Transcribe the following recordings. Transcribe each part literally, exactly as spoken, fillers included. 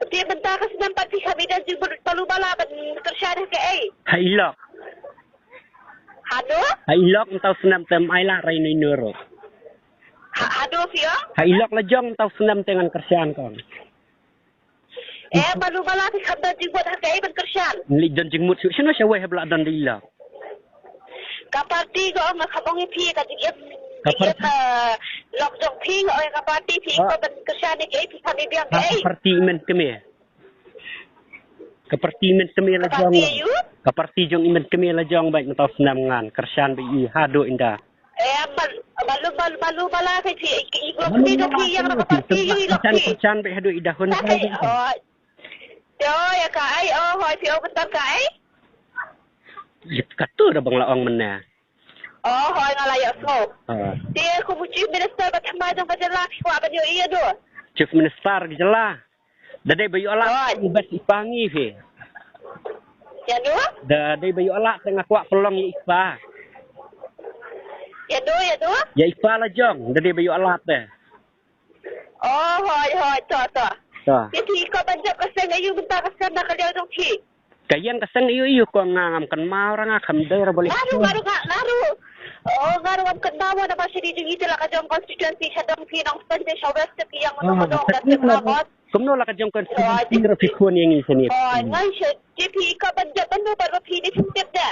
Te mynta ka snem pat phi kham ïa don jingmut balu bala ban kyrshan ha kaei? Ha i lok. Haduh? Ha i lok mynta u snem te ym ai lah rei ino ino ruh. Ha, haduh phi ong? Ha i lok la jong mynta u snem te ngan kyrshan kong. Eh, balu bala phi kham don jingmut ha kaei ban kyrshan? Leit don jingmut shuh shano shawei haba la don da i lok. Ka party ka ong, nga kham ong ïa phi ka jingim. Ka party. Jingim, eh, lok jong phi, nga ong ïa ka party phi, ah, ko ban kyrshan ïa kaei, phi kham ïa biang kaei. Ka party i men kmie. Ka party i men kmie la jong. Ka party aïu? Ka party jong i men kmie la jong bad mynta u snem ngan kyrshan bad i haduh ynda. Eh, bal-, balu, bal-, balu bala ka phi, i, i, i, balu bala ka phi, ïa ka party i lok phi. Kyrshan bad haduh i dahun. Sa ka, oh. Yo, ïa kaei, oh, hoi, phi ong bynta kaei? Ïa katu da bang la ong mynne. Oh, hoi, nga la ïohsngew. Ah. Te kum u Chief Minister ba thymmai jong ka jylla phi kwah ban ïohi ïa no? Chief Minister ka jylla. Da dei ba ïoh lad, hoi, bad i pa ngi phi. Ïa no? Da dei ba ïoh lad te nga kwah pynlong ïa i pa. Ïa no, ïa no? Ïa i pa la jong, da dei ba ïoh lad te. Oh, hoi, hoi, to, to. To. Te phi kwah ban jop ka seng aïu mynta ka seng na ka liang jong phi? Ka ïeng ka seng aïu aïu ko nga ngam kynmaw ra nga kham dei ra ba leh. Nga ruh, nga ruh, nga, nga ruh. Oh, nga ruh ngam kynmaw namar sha dei jong ngi te la ka jong constituency sha dong phi Nongstoiñ te sha West te phi ïeng mano mano ngam kynmaw. Kumno la ka jong constituency ra phi khun ïa ngi sha ni. Oh, nga sha te phi kwah ban jop ban no ba phi ni phi tip da.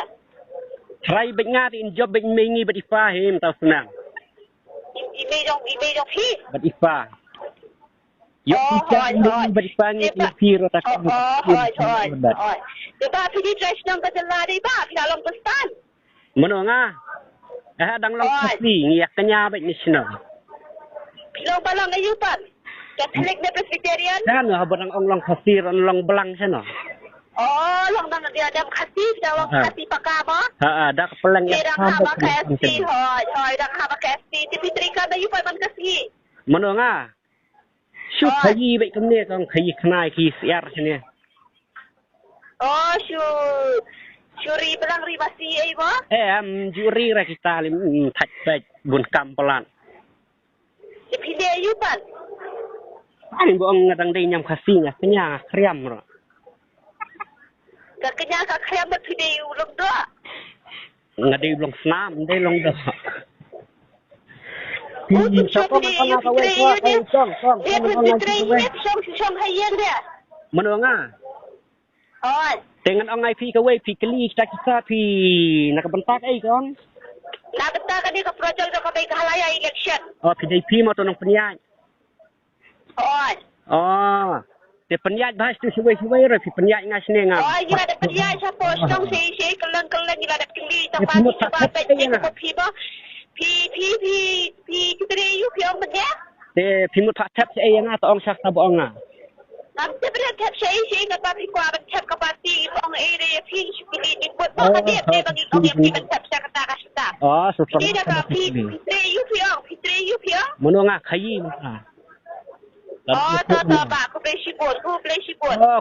Trai bad nga te in jop bad mei ngi bad i pa hi mynta u snem. I, i mei jong, i mei jong phi. Bad i pa. Ïa, oh, hoi, hoi. Bad i pa ngi, i phi ruh ta. Oh, hoi, hoi, hoi. Te ba phi dei trai shnong ka jylla dei ba phi la long Khristan. Mano nga? Eh, dang long Khasi, ngi ïa kñia bad ngi shnong. Phi long ba long aïu pat? Catholic ne Presbyterian? Kan haba dang ong long Khasi ruh long blang shen. Oh, long dang dia dang Khasi, dang long Khasi paka ba? Ha, ha, da ka Plang ïa dang ha ba ka S T, hoi, hoi, dang ha ba ka S T. Te phi trei kam aïu pat man ka sngi? Mano nga? Shu khaïi bad kumne kong, khaïi khnai khaïi syiar shane. Oh, shu, shu ri blang ri masi ei ba? Eh, em, ju ri ra kita lim, mm, thait thait bun kam palat. Te phi dei aïu pat? Ani ba ong nga dang dei ñiam Khasi nga kñia nga khriam ruh. Ka kñia ka khriam ba phi dei u long doh. Nga dei u long snam, dei long doh. U tu shong phi dei aïu phi trei aïu ne? Shong, shong, shong, shong ha ïing de. Mano nga? Hoi. Te ngan ong ai phi kawei phi kylli kita kita phi na ka bynta kaei kong? Na bynta kane ka project jong ka Meghalaya election. Oh, phi dei phi mo to nongpynïaid. Hoi. Oh. Te pynïaid bha shu shawei shawei ruh phi pynïaid nga shane nga. Oh, ngi la dep pynïaid shapoh shnong shi shi kylleng kylleng ngi la dep kylli tang ba phi ba peit ïa nga. Phi ba phi phi phi phi ki trei aïu phi ong mynne. Te phi mut pha thep shaei ïa nga to ong sha kata ba ong nga. Ngam tip re thep shaei shaei ngan ba phi kwah ban thep ka party ba ong ei re phi shu kylli jingmut ba ka dep te ba ngi ong ïa phi ban thep sha kata ka shata. Oh, shu. Phi da ka phi phi trei aïu phi ong phi trei aïu phi ong. Mano nga khaïi nga. Oh, to, to, ba, khublei shibun, khublei shibun. Oh.